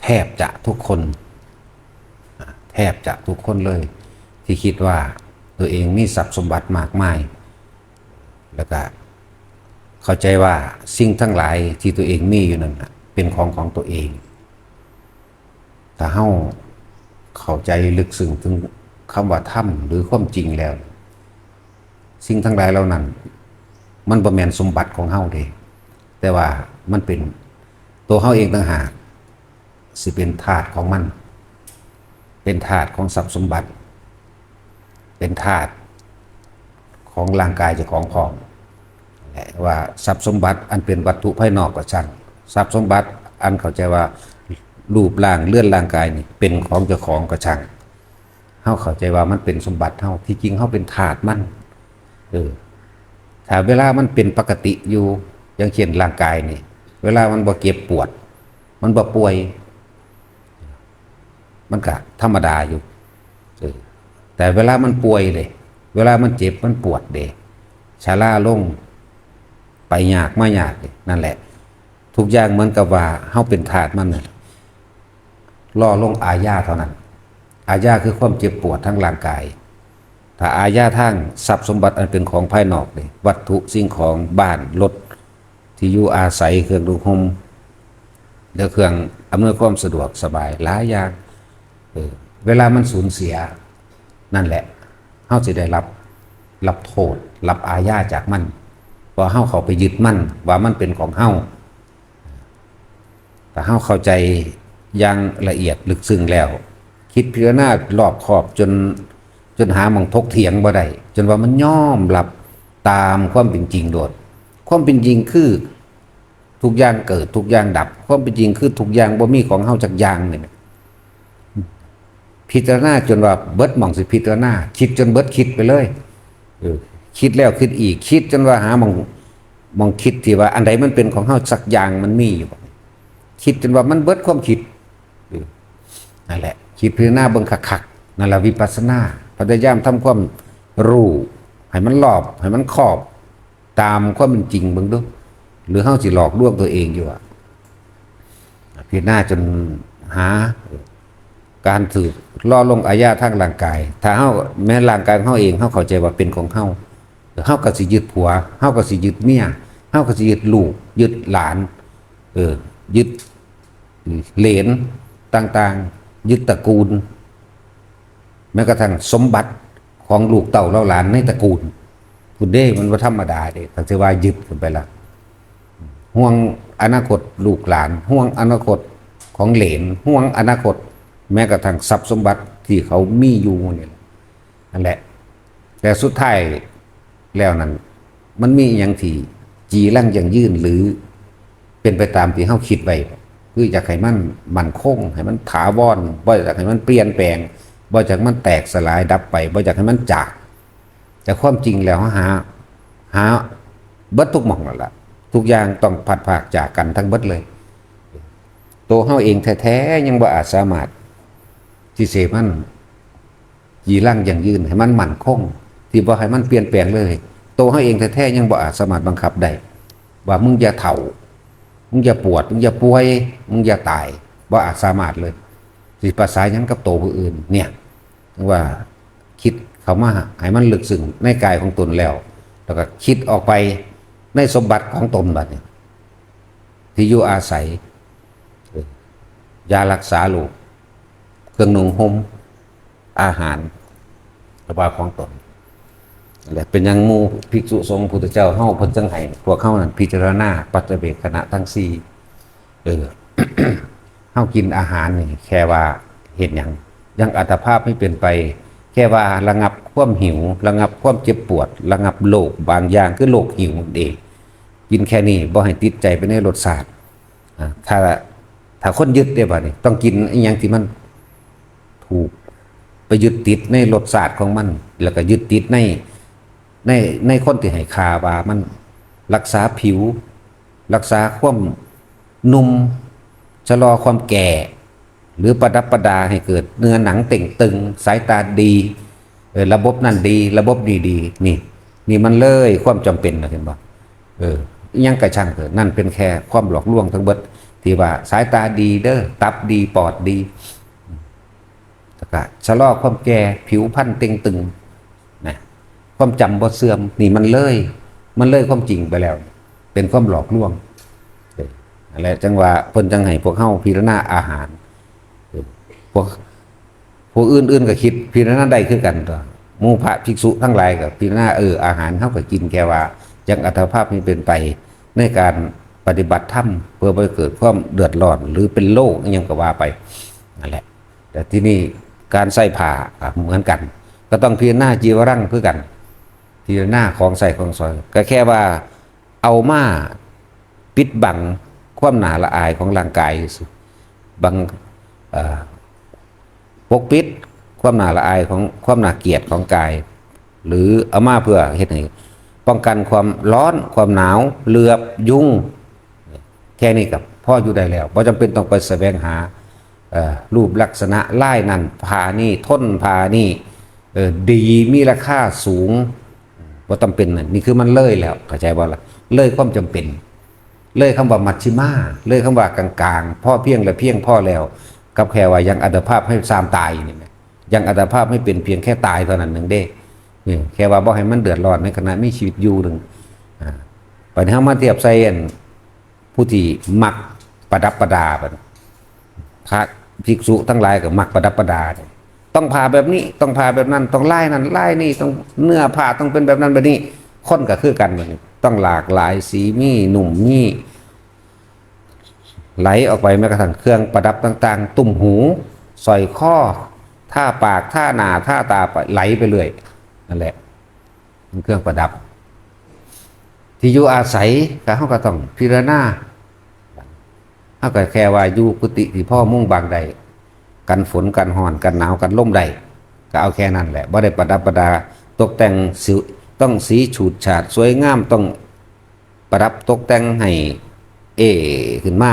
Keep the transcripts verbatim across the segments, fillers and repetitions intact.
แทบจะทุกคน แทบจะทุกคนเลย ที่คิดว่าตัวเองมีทรัพย์สมบัติมากมาย แล้วก็เข้าใจว่าสิ่งทั้งหลายที่ตัวเองมีอยู่นั่นน่ะเป็นของของตัวเอง ถ้าเฮาเข้าใจลึกซึ้งถึงคำว่าธรรมหรือความจริงแล้ว สิ่งทั้งหลายเหล่านั้น มันบ่แม่นสมบัติของเฮาเด้ แต่ว่ามันเป็นตัวเฮาเองต่างหาก สิเป็นทาสของมัน เป็นทาสของทรัพย์สมบัติ เป็นทาสของร่างกายเจ้าของพร้อม และว่าทรัพย์สมบัติอันเป็นวัตถุภายนอกก็ช่าง ทรัพย์สมบัติอันเข้าใจว่ารูปร่างเรือนร่างกายนี่เป็นของเจ้าของก็ช่าง เฮาเข้าใจว่ามันเป็นสมบัติเฮา ที่จริงเฮาเป็นทาสมัน เออ ถ้าเวลามันเป็นปกติอยู่ อย่างเช่นร่างกายนี่ เวลามันบ่เจ็บปวด มันบ่ป่วย มันก็ธรรมดาอยู่ เออ แต่เวลามันป่วยเลย เวลามันเจ็บมันปวดเด้ ชราลง ไปยากมายากเลย นั่นแหละ ทุกอย่างเหมือนกับว่าเฮาเป็นทาสมันน่ะ รอลงอาญาเท่านั้น อาญาคือความเจ็บปวดทางร่างกาย ถ้าอาญาทางทรัพย์สมบัติอันเป็นของภายนอกเลย วัตถุสิ่งของ บ้าน รถ ที่อยู่อาศัย เครื่องนุ่งห่ม และเครื่องอำนวยความสะดวกสบายหลายอย่าง เออ เวลามันสูญเสีย นั่นแหละ เฮาสิได้รับ รับโทษ รับอาญาจากมัน เพราะเฮาเข้าไปยึดมัน ว่ามันเป็นของเฮา ถ้าเฮาเข้าใจอย่างละเอียดลึกซึ้งแล้ว คิดพิจารณารอบคอบจน จนหาหม่องถกเถียงบ่ได้ จนว่ามันยอมรับตามความเป็นจริงโลด ความเป็นจริงคือทุกอย่างเกิด ทุกอย่างดับ ความเป็นจริงคือทุกอย่างบ่มีของเฮาจักอย่างนี่แหม พิจารณาจนว่าเบิดหม่องสิพิจารณา คิดจนเบิดคิดไปเลย เออ คิดแล้วคิดอีก คิดจนว่าหาหม่อง หม่องคิดที่ว่าอันใดมันเป็นของเฮาสักอย่างมันมีอยู่บ่ คิดจนว่ามันเบิดความคิด เออ นั่นแหละ คิดพิจารณาเบิ่งคักๆ นั่นแหละวิปัสสนา พยายามทำความรู้ ให้มันรอบ ให้มันครอบ ตามความเป็นจริงเบิ่งดู หรือเฮาสิหลอกลวงตัวเองอยู่อะ พิจารณาจนหา การถืกรอลงอาญาทางร่างกาย ถ้าเฮา แม้ร่างกายของเฮาเอง เฮาเข้าใจว่าเป็นของเฮา เฮาก็สิยึดผัว เฮาก็สิยึดเมีย เฮาก็สิยึดลูก ยึดหลาน เออ ยึดเหลนต่างๆ ยึดตระกูล แม้กระทั่งสมบัติของลูกเต้าเหล่าหลานในตระกูล พุ้นเด้ มันบ่ธรรมดาเด้ ถ้าสิว่ายึดขึ้นไปละ ห่วงอนาคตลูกหลาน ห่วงอนาคตของเหลน ห่วงอนาคต แม้กระทั่งทรัพย์สมบัติที่เขามีอยู่นี่แหละ นั่นแหละ แต่สุดท้ายแล้วนั้น มันมีอหย่างที่จีรังยั่งยืนหรือเป็นไปตามที่เฮาคิดไว้ คืออยากให้มันมั่นคง ให้มันถาวร บ่อยากให้มันเปลี่ยนแปลง บ่อยากให้มันแตกสลายดับไป บ่อยากให้มันจาก แต่ความจริงแล้วเฮาหา หาเบิดทุกหม่องนั่นล่ะ ทุกอย่างต้องพลัดพรากจากกันทั้งเบิดเลย ตัวเฮาเองแท้ๆ ยังบ่อาจสามารถที่สิให้มันจีรังยั่งยืน ให้มันมั่นคง ที่บ่ให้มันเปลี่ยนแปลงเลย ตัวเฮาเองแท้ๆ ยังบ่อาจสามารถบังคับได้ ว่ามึงอย่าเฒ่า มึงอย่าปวด มึงอย่าป่วย มึงอย่าตาย บ่อาจสามารถเลย สิประสานหยังกับตัวผู้อื่น เนี่ย ว่าคิดเข้ามาให้มันลึกซึ้งในกายของตนแล้ว แล้วก็คิดออกไปในสมบัติของตนบัดนี้ ที่อยู่อาศัย เออ ยารักษาโรค เครื่องนุ่งห่ม อาหาร สภาพของตน และเป็นหยังหมู่ภิกษุสงฆ์พุทธเจ้าเฮาเพิ่นจังให้พวกเฮานั้นพิจารณาปัจจเวกขณะทั้งสี่ เออ เฮากินอาหารนี่แค่ว่าเฮ็ดหยัง ยังอัตภาพไม่เป็นไป แค่ว่าระงับความหิว ระงับความเจ็บปวด ระงับโรคบางอย่าง คือโรคหิวนั่นเอง กินแค่นี้บ่ให้ติดใจไปในรสชาติ อ่า ถ้า ถ้าคนยึดได้บัดนี้ ต้องกินอิหยังที่มันถูก ไปยึดติดในรสชาติของมัน แล้วก็ยึดติดใน ใน ในคนที่ให้ค่าว่ามันรักษาผิว รักษาความหนุ่ม ชะลอความแก่ หรือประดับประดาให้เกิดเนื้อหนังเต่งตึง สายตาดี เออ ระบบนั่นดี ระบบนี่ดี นี่ นี่มันเลยความจำเป็นนะ เห็นบ่ เออ อิหยังกะช่างเถอะ นั่นเป็นแค่ความหลอกลวงทั้งเบิด ที่ว่าสายตาดีเด้อ ตับดี ปอดดี แล้วก็ชะลอความแก่ ผิวพรรณเต่งตึงนะ ความจำบ่เสื่อม นี่มันเลย มันเลยความจริงไปแล้ว เป็นความหลอกลวง เออ นั่นแหละจั่งว่าเพิ่นจั่งให้พวกเฮาพิจารณาอาหาร เออ พวก ผู้อื่นๆก็คิดพิจารณาได้คือกันตั๊ว หมู่พระภิกษุทั้งหลายก็พิจารณา เออ อาหารเฮาก็กินแค่ว่า ยังอัตภาพให้เป็นไปในการปฏิบัติธรรม เพื่อบ่ให้เกิดความเดือดร้อน หรือเป็นโรคอิหยังก็ว่าไป นั่นแหละ แต่ที่นี่การใส่ผ้าก็เหมือนกัน ก็ต้องพิจารณาจีวรังคือกัน พิจารณาของใส่ของสอย ก็แค่ว่าเอามาปิดบังความน่าละอายของร่างกายซื่อ บัง เอ่อ ปกปิดความน่าละอายของความน่าเกลียดของกาย หรือเอามาเพื่อเฮ็ดให้ป้องกันความร้อน ความหนาว เหลือบ ยุง แค่นี้ก็พออยู่ได้แล้ว บ่จำเป็นต้องไปแสวงหา เอ่อ รูปลักษณะลายนั่น ผ้านี่ ทนผ้านี่ เอ่อ ดี มีราคาสูง บ่จำเป็นน่ะ นี่คือมันเลยแล้ว เข้าใจบ่ล่ะ เลยความจำเป็น เลยคำว่ามัชฌิมา เลยคำว่ากลางๆ พอเพียงและเพียงพอแล้ว กับแค่ว่ายังอัตภาพให้ซามตายนี่แหม ยังอัตภาพให้เป็นเพียงแค่ตายเท่านั้นหนึ่งเด้ นี่แค่ว่าบ่ให้มันเดือดร้อนในขณะมีชีวิตอยู่หนึ่ง อ่า บัดนี้เฮามาเทียบใส่อัน ผู้ที่มักประดับประดาบัดนี้ พระภิกษุทั้งหลายก็มักประดับประดา ต้องผ้าแบบนี้ ต้องผ้าแบบนั้น ต้องลายนั้นลายนี้ ต้องเนื้อผ้าต้องเป็นแบบนั้นแบบนี้ คนก็คือกันบัดนี้ ต้องหลากหลายสี มีนุ่ม มีไหลออกไป แม้กระทั่งเครื่องประดับต่างๆ ตุ้มหู สร้อยคอ ทาปาก ทาหน้า ทาตาไป ไหลไปเรื่อย นั่นแหละ เป็นเครื่องประดับ ที่อยู่อาศัยก็ เฮาก็ต้องพิจารณา เฮาก็แค่ว่าอยู่กุฏิที่พอมุงบังได้ กันฝน กันร้อน กันหนาว กันลมได้ ก็เอาแค่นั้นแหละ บ่ได้ประดับประดา ตกแต่งสิ ต้องสีฉูดฉาดสวยงาม ต้องประดับตกแต่งให้เอขึ้นมา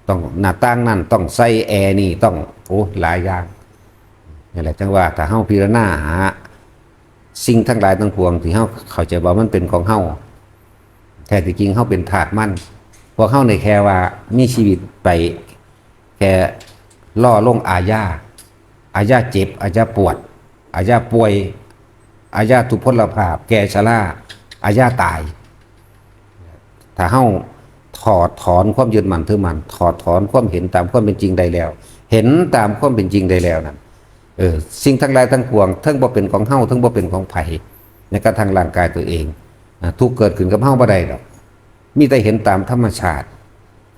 ต้องหน้าต่างนั่น ต้องใส่แอร์นี่ ต้อง โอ้ หลายอย่าง นี่แหละจั่งว่าถ้าเฮาพิจารณาหาสิ่งทั้งหลายทั้งปวงที่เฮาเข้าใจว่ามันเป็นของเฮา แท้ที่จริงเฮาเป็นทาสมัน พวกเฮานี่แค่ว่ามีชีวิตไป แค่รอลงอาญา อาญาเจ็บ อาญาปวด อาญาป่วย อาญาทุพพลภาพ แก่ชรา อาญาตาย ถ้าเฮาถอดถอนความยึดมั่นถือมั่น ถอดถอนความเห็นตามความเป็นจริงได้แล้ว เห็นตามความเป็นจริงได้แล้วนั่น เออ สิ่งทั้งหลายทั้งปวง เทิงบ่เป็นของเฮา เทิงบ่เป็นของไผ แม้กระทั่งร่างกายตัวเอง อ่ะ ทุกข์เกิดขึ้นกับเฮาบ่ได้ดอก มีแต่เห็นตามธรรมชาติ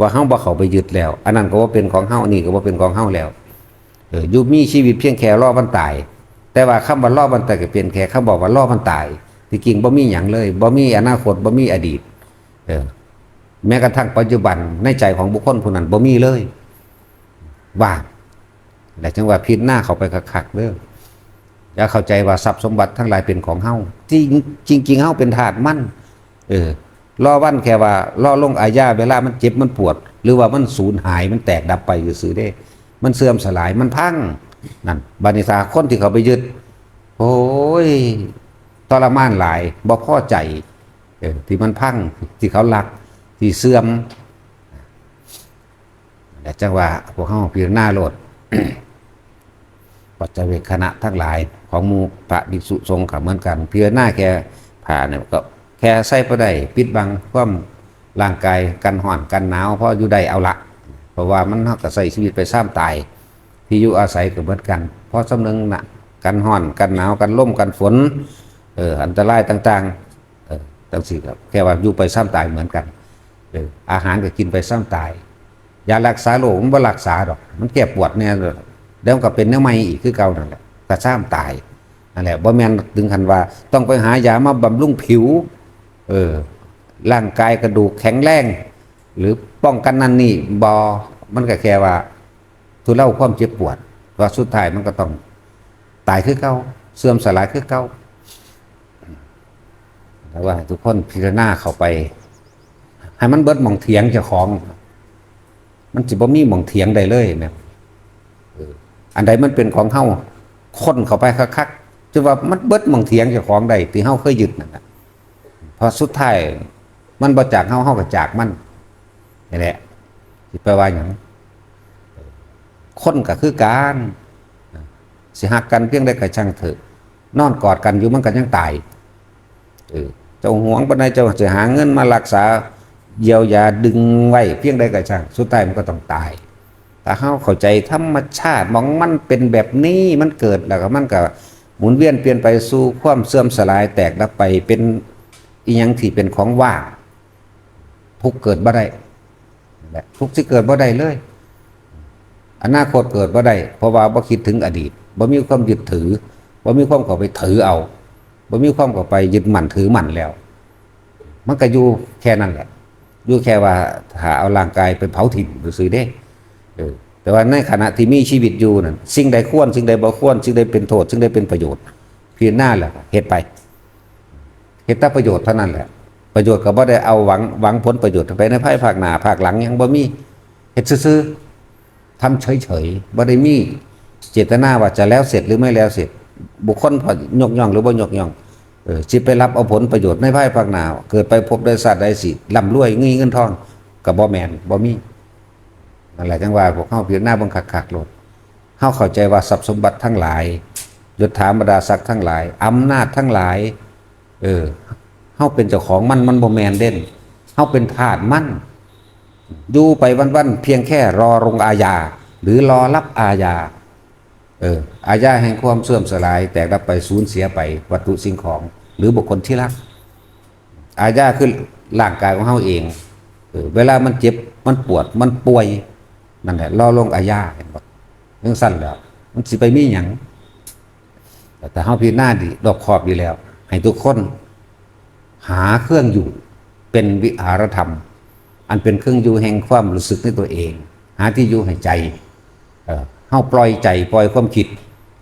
ว่าเฮาบ่เข้าไปยึดแล้ว อันนั้นก็บ่เป็นของเฮา อันนี้ก็บ่เป็นของเฮาแล้ว เออ อยู่มีชีวิตเพียงแค่รอวันตาย แต่ว่าคำว่ารอวันตายก็เป็นแค่คำบอกว่ารอวันตาย ที่จริงบ่มีหยังเลย บ่มีอนาคต บ่มีอดีต เออ แม้กระทั่งปัจจุบันในใจของบุคคลผู้นั้นบ่มีเลย ว่าง และจั่งว่าพิจารณาเข้าไปคักๆเด้อ อย่าเข้าใจว่าทรัพย์สมบัติทั้งหลายเป็นของเฮา จริง จริงๆเฮาเป็นทาสมัน เออ รอวันแค่ว่ารอลงอาญา เวลามันเจ็บมันปวด หรือว่ามันสูญหาย มันแตกดับไปซื่อๆเด้ มันเสื่อมสลาย มันพัง นั่น บัดนี้ถ้าคนที่เขาไปยึด โอ้ย ทรมานหลาย บ่พอใจ เออ ที่มันพัง ที่เขาลัก ที่เสื่อม และจั่งว่าพวกเฮาพิจารณาโลด ปัจจเวกขณะทั้งหลายของหมู่พระภิกษุสงฆ์ก็เหมือนกัน พิจารณาแค่ผ้าเนี่ยก็แค่ใส่พอได้ ปิดบังความร่างกาย กันร้อนกันหนาว พออยู่ได้เอาละ เพราะว่ามัน เฮาก็ใช้ชีวิตไปซามตาย ที่อยู่อาศัยก็เหมือนกัน พอส่ำหนึ่งน่ะ กันร้อนกันหนาว กันลมกันฝน เออ อันตรายต่างๆ เออ จั่งซี้ก็แค่ว่าอยู่ไปซามตายเหมือนกัน เออ อาหารก็กินไปซามตาย ยารักษาโรคมันบ่รักษาดอก มันแก้ปวดแน่ แล้วมันก็เป็นแนวใหม่อีกคือเก่านั่นแหละ ก็ซามตาย นั่นแหละ บ่แม่นถึงขั้นว่าต้องไปหายามาบำรุงผิว เออ ร่างกายกระดูกแข็งแรง หรือป้องกันนั่นนี่ บ่ มันก็แค่ว่าทุเลาความเจ็บปวด ว่าสุดท้ายมันก็ต้องตายคือเก่า เสื่อมสลายคือเก่า แต่ว่าให้ทุกคนพิจารณาเข้าไป ให้มันเบิดหม่องเถียงเจ้าของ มันสิบ่มีหม่องเถียงได้เลยแม่น เออ อันใดมันเป็นของเฮา ค้นเข้าไปคักๆ จนว่ามันเบิดหม่องเถียงเจ้าของได้ที่เฮาเคยยึดนั่นน่ะ เพราะสุดท้ายมันบ่จากเฮา เฮาก็จากมัน นี่แหละ สิไปว่าหยัง คนก็คือกัน สิฮักกันเพียงใดก็ช่างเถอะ นอนกอดกันอยู่มันก็ยังตาย เออ เจ้าหวงปานใดเจ้าสิหาเงินมารักษา เยียวยาดึงไว้เพียงใดก็ช่าง สุดท้ายมันก็ต้องตาย ถ้าเฮาเข้าใจธรรมชาติ มองมันเป็นแบบนี้ มันเกิดแล้วก็มันก็หมุนเวียนเปลี่ยนไปสู่ความเสื่อมสลายแตกดับไป เป็นอิหยังที่เป็นของว่าง ทุกข์เกิดบ่ได้ และทุกข์ที่เกิดบ่ได้เลย อนาคตเกิดบ่ได้ เพราะว่าบ่คิดถึงอดีต บ่มีความยึดถือ บ่มีความเข้าไปถือเอา บ่มีความเข้าไปยึดมั่นถือมั่นแล้ว มันก็อยู่แค่นั้นแหละ อยู่แค่ว่าถ้าเอาร่างกายไปเผาถิ่มซื่อๆเด้ เออ แต่ว่าในขณะที่มีชีวิตอยู่นั่น สิ่งใดควร สิ่งใดบ่ควร สิ่งใดเป็นโทษ สิ่งใดเป็นประโยชน์ พิจารณาแล้วเฮ็ดไป เฮ็ดแต่ประโยชน์เท่านั้นแหละ ประโยชน์ก็บ่ได้เอาหวัง หวังผลประโยชน์ไปในภายภาคหน้า ภาคหลังยังบ่มี เฮ็ดซื่อๆ ทำเฉยๆ บ่ได้มีเจตนาว่าจะแล้วเสร็จหรือไม่แล้วเสร็จ บุคคลพอยกย่องหรือบ่ยกย่อง เออ สิไปรับเอาผลประโยชน์ในภายภาคหน้า เกิดไปภพใดชาติใดสิร่ำรวย มีเงินทอง ก็บ่แม่น บ่มี นั่นแหละจั่งว่าพวกเฮาพิจารณาเบิ่งคักๆโลด เฮาเข้าใจว่าทรัพย์สมบัติทั้งหลาย ยศถาบรรดาศักดิ์ทั้งหลาย อำนาจทั้งหลาย เออ เฮาเป็นเจ้าของมัน มันบ่แม่นเด้ เฮาเป็นทาสมัน อยู่ไปวันๆ เพียงแค่รอลงอาญา หรือรอรับอาญา เออ อาญาแห่งความเสื่อมสลาย แตกดับไป สูญเสียไป วัตถุสิ่งของ หรือบุคคลที่รัก อาญาคือร่างกายของเฮาเอง เออ เวลามันเจ็บ มันปวด มันป่วย นั่นแหละ รอลงอาญา เห็นบ่ จั่งซั่นแหละ มันสิไปมีหยัง แต่ถ้าเฮาพิจารณาดี รอบคอบดีแล้ว ให้ทุกคน หาเครื่องอยู่ เป็นวิหารธรรม อันเป็นเครื่องอยู่แห่งความรู้สึกในตัวเอง หาที่อยู่ให้ใจ เออ เฮาปล่อยใจ ปล่อยความคิด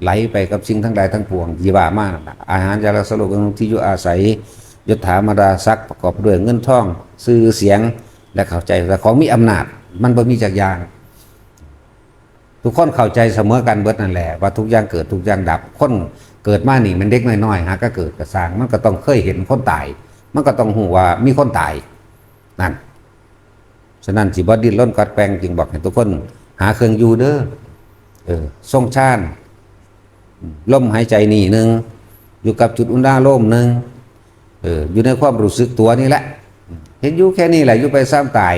ไหลไปกับสิ่งทั้งหลายทั้งปวง ที่ว่ามานั่นน่ะ อาหาร ยารักษาโรค ที่อยู่อาศัย ยศถาบรรดาศักดิ์ ประกอบด้วยเงินทอง ชื่อเสียง และเข้าใจ และของมีอำนาจ มันบ่มีจักอย่าง ทุกคนเข้าใจเสมอกันเบิดนั่นแหละ ว่าทุกอย่างเกิด ทุกอย่างดับ คนเกิดมานี่มันเด็กน้อยๆ หากะเกิดกะซ่าง มันก็ต้องเคยเห็นคนตาย มันก็ต้องฮู้ว่ามีคนตาย นั่น ฉะนั้นสิบ่ดิ้นรนกัดแกว่ง จึงบอกให้ทุกคนหาเครื่องอยู่เด้อ เออ ทรงฌาน ลมหายใจนี่หนึ่ง อยู่กับจุดอุณาโลมหนึ่ง เออ อยู่ในความรู้สึกตัวนี่แหละ เห็นอยู่แค่นี้แหละ อยู่ไปซ่างตาย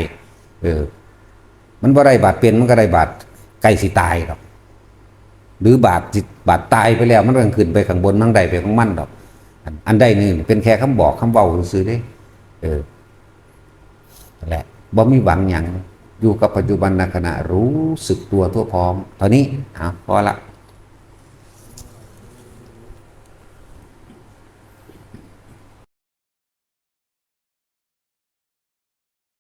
เออ มันบ่ได้บาดเป็น มันก็ได้บาดใกล้สิตายดอก หรือบาดสิ บาดตายไปแล้ว มันก็ขึ้นไปข้างบน มันได้ไปของมันดอก อัน อันใดนี่เป็นแค่คำบอกคำเว้าซื่อๆเด้ เออ นั่นแหละ บ่มีหวังหยัง อยู่กับปัจจุบันขณะ รู้สึกตัวทั่วพร้อม เท่านี้ เอา พอละ